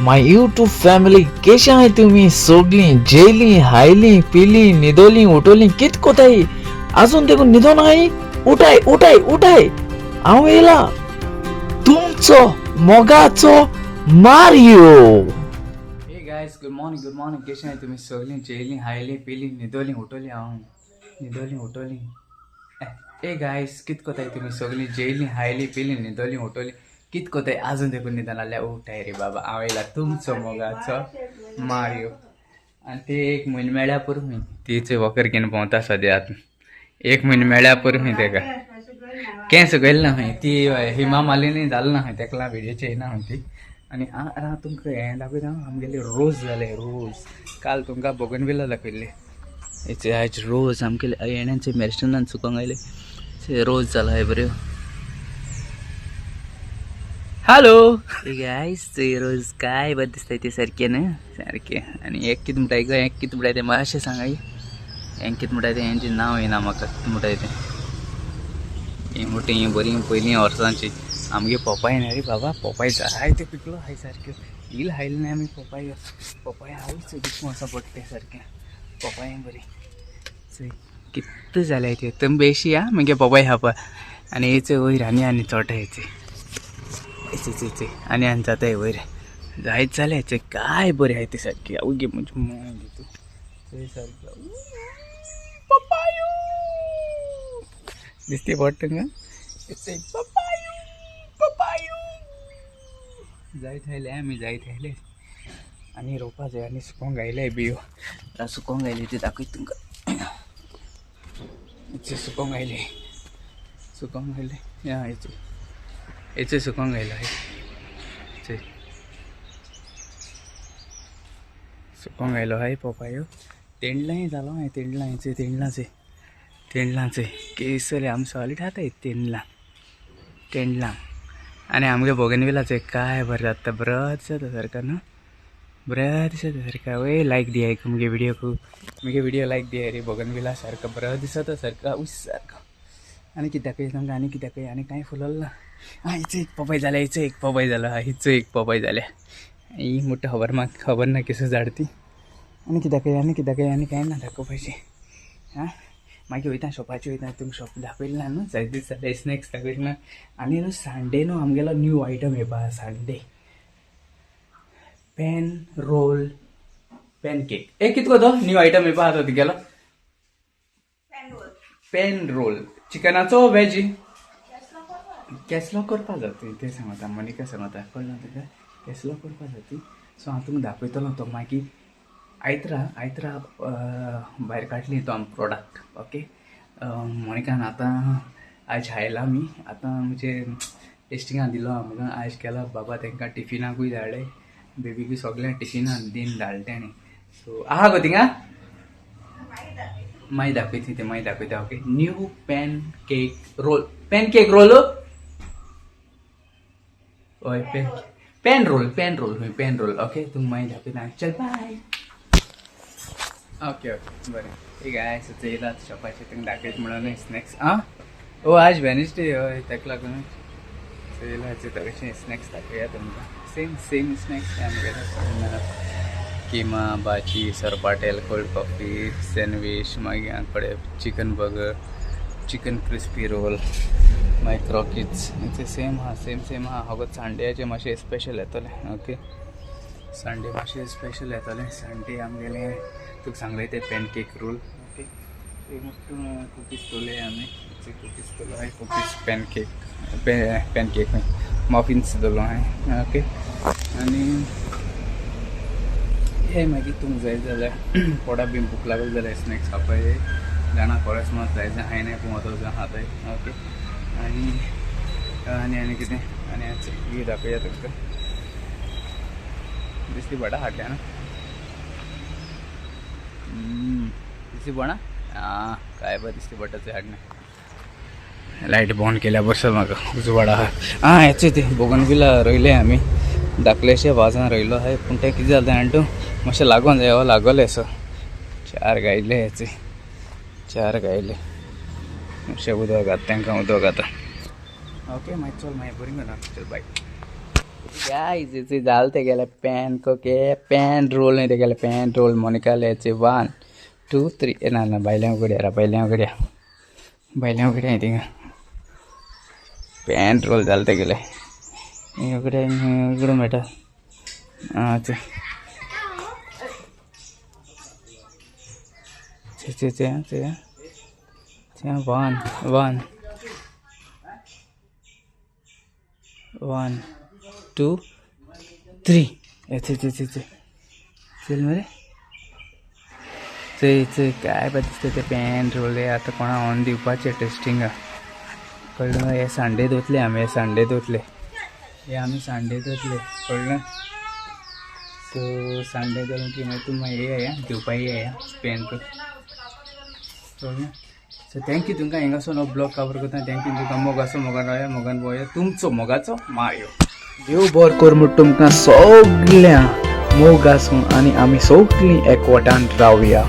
My YouTube family, केशे आहाय तुमी सोगलीं? जेयलीं, हायलीं, पिलीं, न्हिदोलीं, उठोलीं? कित कोताय? आजून देखून न्हिदोन आहाय? उठाय, उठाय, उठाय! हांव येयला, तुमचो मोगाचो Mario. Hey guys, good morning, good morning. केशे आहाय तुमी सगळीं? जेयलीं, हायलीं, पिलीं, न्हिदोलीं, उठोलीं? हांव न्हिदोलीं, उठोलीं. हे गायज, कित कोताय तुमी सगळीं? जेयलीं, हायलीं, पिलीं, न्हिदोलीं, उठोलीं? कित कोताय? आजून देखून न्हिदोन जाल्यार उठाय रे बाबा. हांव येयला, तुमचो मोगाचो मारियो. आनी ते एक म्हयनो मेळ्ळ्या पुरो खंय. तीच वकर घेवन भोंवता सद्या आतां. एक म्हयनो मेळ्ळ्या पुरो खंय तेका. केंस गयले ना खंय ती. हेमा मालिनी जालें ना खंय तेका. व्हिडियोचे येयना खंय ती. आनी आतां तुमकां हें दाखयता, आमगेले रोज जाले. रोज काल तुमकां बोगनविला दाखयल्ले. हेचे आयज रोज आमगेले येण्याचे मेरशनान सुकोंक आयले. रोज जाला हे बऱ्यो. हॅलो गायस, रोज काय बरें दिसता ते सारकें न्हू? सारकें. आनी एक कितें म्हणटाय गो, एक कितें म्हणटाय तें मातशें सांगाय. हें कितें म्हणटाय तें, हेंचें नांव येना म्हाका. कितें म्हणटाय तें? ही मोठी ही बरी पयलीं वर्सांची आमगे पोपाय न्ही रे बाबा. पोपाय जायते पिकलो हाय सारक्यो. येल हायले न्ही आमी पोपाय. पोपाय हायच दिसून आसा पडटे सारकें. पोपाय बरी चोय कित्त जाल्या त्यो. तुमी बेशी या मागीर पोपाय खावपा. आनी हेचे वयर आनी आनी चोट हेचे हेचे हेचे आनी आनी जाता वयर जायत जाल्या. हेचे काय बरें आहाय ते सारकी. आवय म्हणजे मागीर तूं चोय सारकें पपायो दिसती पडटा तुमकां. पपायो, पपायो जायत आयले आमी, जायत आयले. आनी रोवपा जाय. आनी सुकोंक आयले बियो. आतां सुकोंक आयले ते दाखयता तुमकां. हेचे सुकोंक आयले, सुकोंक आयले. या हेचे हेचे सुकोंक आयले. हेचे सुकोंक आयलो हाय पोपायो. तेंडलांय जालो हांवें. तेंडलां हेचे, तेंडलांचे, तेंडलांचे केसर आमी सॉलीड खाताय तेंडलां, तेंडलां. आनी आमगे बोगनविलाचे काय बरें जाता. बरें दिसता सारका न्हू? बरें दिसता सारका. वय, लायक दियाय मुगे व्हिडियोक. मुगे व्हिडियो लायक दियाय रे. बोगनविला सारका बरो दिसता सारका, उस सारको. आनी कितें दाखय तुमकां? आनी कितें दाखय? आनी कांय फुलल ना. आं, हिचो एक पोपाय जाल्या. हिचो एक पोपाय जालो. हिचो एक पोपाय जाल्या. ही मोठो खबर म्हाका खबर ना केसो झाड ती. आनी कितें दाखय? आनी कितें दाखय? आनी कांय ना दाखोवपाचें. आं, मागीर वयता शॉपाचेर वयता. तुमकां शॉप दाखयलें ना न्हू? जायते दीस जाले स्नॅक्स दाखयले ना. आनी न्हू संडे न्हू आमगेलो न्यू आयटम येवपा. Sunday pan roll, pan cake. ए, कित तो न्यू आयटम येवपा आसा तुगेलो? पॅन रोल चिकनाचो, वेज केसलो करपा जाता तें सांगता. मोनिका सांगता, कळ्ळें तुका? केसलो करपा जाता. सो हांव तुमकां दाखयतलो तो मागीर. आयतरा, आयतरा भायर काडली तो आमी प्रोडक्ट. ओके, मोनिकान आतां आयज हायला. आमी आतां म्हणजे टेस्टिंगा दिलो आमकां आयज केला बाबा. तांकां टिफिनाकूय धाडले, बेबीकूय सगळ्यांक टिफिनान दिन धाडले तेणें. सो आहा गो थिंगा, मागीर दाखयता तें, मागीर दाखयता. Okay, new pan cake roll, pan cake roll. हय, pan roll, pan roll, हय, पॅन रोल. ओके, तुमकां मागीर दाखयता. चल, बाय. ओके ओके, बरें. ठीक आहे. येयला शॉपाचेर, तुमकां दाखयता म्हणून स्नॅक्स. आं, ओ, आज वेनसडे. हय, ताका लागून येयला. तशें स्नॅक्स दाखोवया तुमकां. सेम सेम स्नॅक्स आमगेले: किमा, भाजी, सरपाटेल, कोल्ड कॉफी, सँडवीच, मागीर कडेन chicken burger, chicken crispy roll, मागीर क्रॉकीज. ते सेम आहा, सेम सेम आहा. फकत संडेचे मातशें स्पेशल येतलें. ओके, संडे मातशें स्पेशल येतलें. संडे आमगेलें तुका सांगलें तें pancake roll. Okay, cookies दवरले आमी. कुकीज दवरलो हांवें, cookies, pan cake, pan cake muffins दवरलो हांवें. ओके, आनी हे मागीर तुमकां जाय जाल्यार, पोटा बीन भूक लागली जाल्यार स्नॅक्स खावपाक जाणा. कोरेस मात जाय जाय हांवें पूण वचो खाताय. ओके, आनी आनी आनी कितें? आनी व्यू दाखोवया तुमकां. दिसली बडा हाडल्या ना दिसली बणा. आं, काय बरें दिसली बटाचे हाडणें. लायट बंद केल्या बसो म्हाका उजवाड आहा. आं, हेचे ते बोगनविला रोयले आमी. धाकलेशे वाजान रोयलो आहाय, पूण तें कितें जालें जाणा तूं? मातशें लागोन जाय. हो लागोले असो चार गायले. हेचे चार गायले. मातशें उदक घात तांकां, उदक घाता. ओके, मागीर चल, मागीर बरी मेळना. चल, बाय. गायज, ते जाल ते गेले पॅन कोके पॅन रोल न्ही, ते गेले पॅन रोल. मोनिका 1 2 3. ना ना, भायल्या उगड्या रा, भायल्या उगड्या, भायल्या उगड्या. थिंगा पॅन रोल जाल ते गेले. उगड्या, उगडूं मेळटा. आं, ते ते ते ते ते 1 1 1 2 3. ए चे चे चे, चल मरे. चय चय, काय बा दिसता ते पॅन रोल. आतां कोणा ऑन दिवपाचें टेस्टिंगा, कळ्ळें? हे सांडे दवरतले आमी, हे सांडे दवरतले, हे आमी सांडे दवरतले, कळ्ळें? सो सांडे दवरून की मागीर तूं मागीर येया दिवपा, येया पॅन रोल, कळ्ळें? सो thank you तुमकां. हिंगासून हो ब्लॉग कवर करता. Thank you तुमकां. मोग आसो, मोगान रावया, मोगान भोवया. तुमचो मोगाचो मायो. देव बरो कर म्हूण तुमकां सगळ्यां. मोग आसूं आनी आमी सगळीं एकवटान रावया.